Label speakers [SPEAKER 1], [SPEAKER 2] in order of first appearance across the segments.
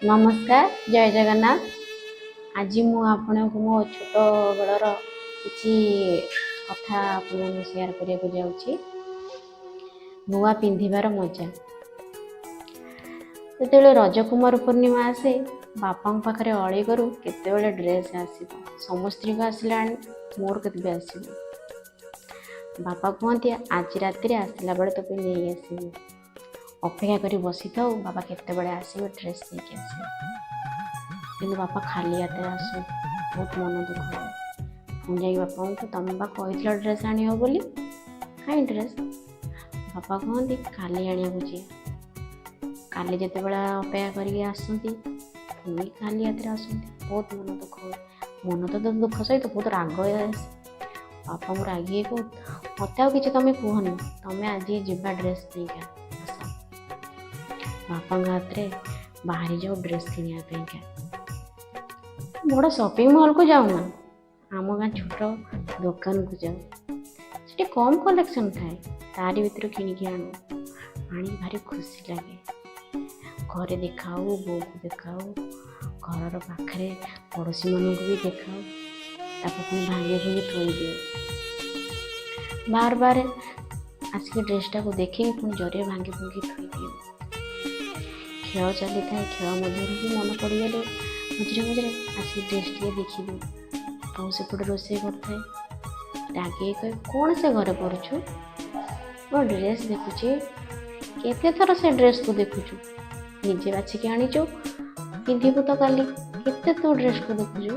[SPEAKER 1] ନମସ୍କାର, ଜୟ ଜଗନ୍ନାଥ। ଆଜି ମୁଁ ଆପଣଙ୍କୁ ମୋ ଛୋଟ ବେଳର କିଛି କଥା ଆପଣଙ୍କୁ ସେୟାର କରିବାକୁ ଯାଉଛି। ନୂଆ ପିନ୍ଧିବାର ମଜା। ଯେତେବେଳେ ରଜ, କୁମାର ପୂର୍ଣ୍ଣିମା ଆସେ, ବାପାଙ୍କ ପାଖରେ ଅଳି କରୁ, କେତେବେଳେ ଡ୍ରେସ୍ ଆସିବ, ସମସ୍ତଙ୍କ ଆସିଲାଣି, ମୋର କେବେ ଆସିବ? ବାପା କୁହନ୍ତି, ଆଜି ରାତିରେ ଆସିଲା ବେଳେ ତୋ ପାଇଁ ନେଇ ଆସିବି। ଅପେକ୍ଷା କରି ବସିଥାଉ, ବାବା କେତେବେଳେ ଆସିବେ, ଡ୍ରେସ୍ ନେଇକି ଆସିବେ। କିନ୍ତୁ ବାପା ଖାଲି ହାତରେ ଆସନ୍ତି, ବହୁତ ମନ ଦୁଃଖ ହୁଏ। ମୁଁ ଯାଇକି ବାପାଙ୍କୁ, ତମେ ବା କହିଥିଲ ଡ୍ରେସ୍ ଆଣିବ ବୋଲି, କାହିଁ ଡ୍ରେସ୍? ବାପା କୁହନ୍ତି, କାଲି ଆଣିବାକୁ ଯିବା। କାଲି ଯେତେବେଳେ ଅପେକ୍ଷା କରିକି ଆସନ୍ତି, ପୁଣି ଖାଲି ହାତରେ ଆସନ୍ତି। ବହୁତ ମନ ଦୁଃଖ ହୁଏ। ମନ ତ ଦୁଃଖ ସହିତ ବହୁତ ରାଗ ଆସେ। ବାପାଙ୍କୁ ରାଗିକି କହୁ, ମୋତେ ଆଉ କିଛି ତମେ କୁହନି, ତମେ ଆଜି ଯିବା ଡ୍ରେସ୍ ନେଇକି ଆସ। ବାପାଙ୍କ ହାତରେ ବାହାରି ଯାଉ ଡ୍ରେସ୍ କିଣିବା ପାଇଁକା। ବଡ଼ ସପିଂ ମଲ୍କୁ ଯାଉନା, ଆମ ଗାଁ ଛୋଟ ଦୋକାନକୁ ଯାଉ। ସେଠି କମ୍ କଲେକ୍ସନ୍ ଥାଏ, ତାରି ଭିତରୁ କିଣିକି ଆଣୁ। ଆଣିକି ଭାରି ଖୁସି ଲାଗେ। ଘରେ ଦେଖାଉ, ବୋଉକୁ ଦେଖାଉ, ଘରର ପାଖରେ ପଡ଼ୋଶୀମାନଙ୍କୁ ବି ଦେଖାଉ। ତାକୁ ପୁଣି ଭାଙ୍ଗି ଭୁଙ୍ଗି ଥୋଇଦିଉ। ବାର ବାର ଆସିକି ଡ୍ରେସ୍ଟାକୁ ଦେଖିକି ପୁଣି ଜରିରେ ଭାଙ୍ଗି ଭୁଙ୍ଗି ଥୋଇଦିଉ। ଖେଳ ଚାଲିଥାଏ, ଖେଳ ମଧ୍ୟରୁ ବି ମନେ ପଡ଼ିଗଲେ ମଝିରେ ମଝିରେ ଆସିକି ଡ୍ରେସ୍ ଟିକେ ଦେଖିଦିଉ। ବୋଉ ସେପଟେ ରୋଷେଇ କରୁଥାଏ, ରାଗିକି କହେ, କ'ଣ ସେ ଘରେ କରୁଛୁ? ମୋ ଡ୍ରେସ୍ ଦେଖୁଛି। କେତେ ଥର ସେ ଡ୍ରେସ୍କୁ ଦେଖୁଛୁ? ନିଜେ ବାଛିକି ଆଣିଛୁ, ପିନ୍ଧିବୁ ତ କାଲି, କେତେ ତୋ ଡ୍ରେସ୍କୁ ଦେଖୁଛୁ?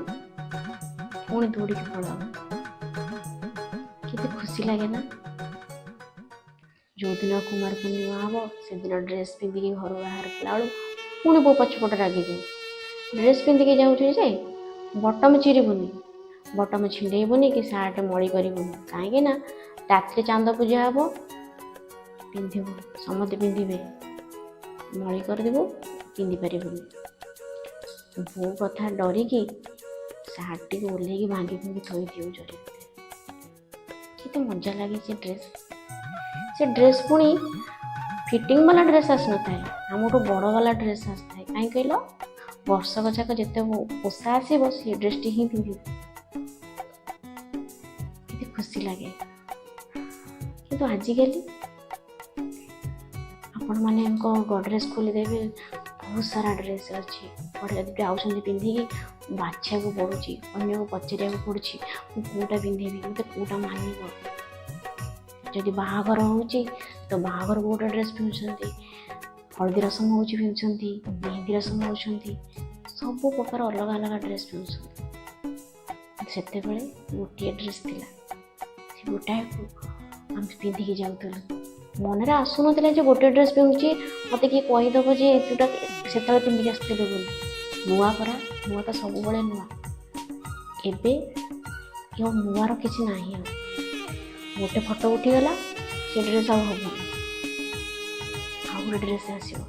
[SPEAKER 1] ପୁଣି ଦୌଡ଼ିକି ପଳାଉ। କେତେ ଖୁସି ଲାଗେ ନା? ଯେଉଁଦିନ କୁମାର ପୂର୍ଣ୍ଣିମା ହେବ, ସେଦିନ ଡ୍ରେସ୍ ପିନ୍ଧିକି ଘରୁ ବାହାର କଲା ବେଳକୁ ପୁଣି ବୋଉ ପଛପଟେ ରାଗିଯାଏ। ଡ୍ରେସ୍ ପିନ୍ଧିକି ଯାଉଛୁ ଯେ ବଟମ ଚିରିବୁନି, ବଟମ ଛିଣ୍ଡେଇବୁନି କି ସାର୍ଟ ମଳି କରିବୁନି। କାହିଁକି ନା ରାତିରେ ଚାନ୍ଦ ପୂଜା ହେବ, ପିନ୍ଧିବୁ, ସମସ୍ତେ ପିନ୍ଧିବେ, ମଳି କରିଦେବୁ, ପିନ୍ଧି ପାରିବୁନି। ବୋଉ କଥା ଡରିକି ସାର୍ଟଟିକୁ ଓହ୍ଲେଇକି ଭାଙ୍ଗି ଭୁଙ୍ଗି ଥୋଇଦିଉ ଜରି ଭିତରେ। କେତେ ମଜା ଲାଗେ ସେ ଡ୍ରେସ୍। ସେ ଡ୍ରେସ୍ ପୁଣି ଫିଟିଂ ବାଲା ଡ୍ରେସ୍ ଆସିନଥାଏ, ଆମଠୁ ବଡ଼ ବାଲା ଡ୍ରେସ୍ ଆସିଥାଏ। କାହିଁ କହିଲ? ବର୍ଷକ ଯାକ ଯେତେ ଓଷା ଆସିବ, ସେ ଡ୍ରେସ୍ଟି ହିଁ ପିନ୍ଧିବୁ। କେତେ ଖୁସି ଲାଗେ। କିନ୍ତୁ ଆଜିକାଲି ଆପଣମାନଙ୍କ ଗଡ଼ରେଜ୍ ଖୋଲିଦେବେ, ବହୁତ ସାରା ଡ୍ରେସ୍ ଅଛି। କୁଆଡ଼େ ଯଦି ଯାଉଛନ୍ତି ପିନ୍ଧିକି, ବାଛିବାକୁ ପଡ଼ୁଛି, ଅନ୍ୟକୁ ପଚାରିବାକୁ ପଡ଼ୁଛି, ମୁଁ କେଉଁଟା ପିନ୍ଧିବି, ମୋତେ କେଉଁଟା ମାନିବ? ଯଦି ବାହାଘର ହେଉଛି ତ ବାହାଘରକୁ ଗୋଟେ ଡ୍ରେସ୍ ପିନ୍ଧୁଛନ୍ତି, ହଳଦୀ ରସମ ହେଉଛି ପିନ୍ଧୁଛନ୍ତି, ମେହେନ୍ଦୀ ରସମ ହେଉଛନ୍ତି, ସବୁ ପ୍ରକାର ଅଲଗା ଅଲଗା ଡ୍ରେସ୍ ପିନ୍ଧୁଛନ୍ତି। ସେତେବେଳେ ଗୋଟିଏ ଡ୍ରେସ୍ ଥିଲା, ସେ ଗୋଟାଏକୁ ଆମେ ପିନ୍ଧିକି ଯାଉଥିଲୁ। ମନରେ ଆସୁନଥିଲା ଯେ ଗୋଟେ ଡ୍ରେସ୍ ପିନ୍ଧୁଛି, ମୋତେ କିଏ କହିଦେବ ଯେ ତୁଟା ସେତେବେଳେ ପିନ୍ଧିକି ଆସିଥିଲୁ ବୋଲି। ନୂଆ ପରା, ନୂଆ ତ ସବୁବେଳେ ନୂଆ। ଏବେ ଆଉ ନୂଆର କିଛି ନାହିଁ। ଆଉ ଗୋଟେ ଫଟୋ ଉଠିଗଲା, ସେ ଡ୍ରେସ୍ ଆଉ ହେବନି, ଆଉ ଗୋଟେ ଡ୍ରେସ୍ ଆସିବ।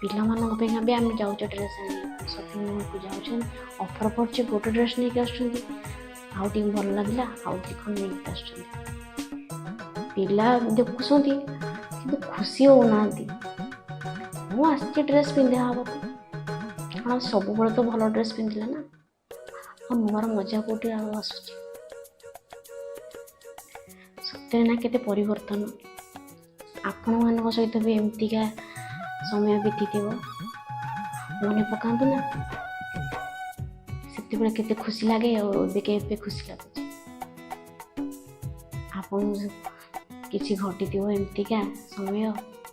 [SPEAKER 1] ପିଲାମାନଙ୍କ ପାଇଁକା ବି ଆମେ ଯାଉଛୁ ଡ୍ରେସ୍ ଆଣିବାକୁ। ସପିଂ ମଲ୍କୁ ଯାଉଛନ୍ତି, ଅଫର୍ ପଡ଼ୁଛି, ଗୋଟେ ଡ୍ରେସ୍ ନେଇକି ଆସୁଛନ୍ତି, ଆଉ ଟିକେ ଭଲ ଲାଗିଲା, ଆଉ ଦୁଇ ଖଣ୍ଡ ନେଇକି ଆସୁଛନ୍ତି। ପିଲା ଦେଖୁଛନ୍ତି କିନ୍ତୁ ଖୁସି ହେଉନାହାନ୍ତି। ମୁଁ ଆସିଛି, ଡ୍ରେସ୍ ପିନ୍ଧା ହେବ ତ। କାରଣ ସବୁବେଳେ ତ ଭଲ ଡ୍ରେସ୍ ପିନ୍ଧିଲେ ନା, ଆଉ ନୂଆର ମଜା କେଉଁଠି ଆଉ ଆସୁଛି? ସତରେ ନା, କେତେ ପରିବର୍ତ୍ତନ! ଆପଣମାନଙ୍କ ସହିତ ବି ଏମିତିକା ସମୟ ବିତିଥିବ। ମନେ ପକାନ୍ତୁ ନା, ସେତେବେଳେ କେତେ ଖୁସି ଲାଗେ ଆଉ ଏବେ କେବେ ଖୁସି ଲାଗୁଛି? ଆପଣଙ୍କୁ କିଛି ଘଟିଥିବ ଏମିତିକା ସମୟ,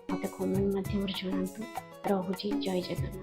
[SPEAKER 1] ମୋତେ କମେଣ୍ଟ ମାଧ୍ୟମରେ ଜଣାନ୍ତୁ। ରହୁଛି, ଜୟ ଜଗନ୍ନାଥ।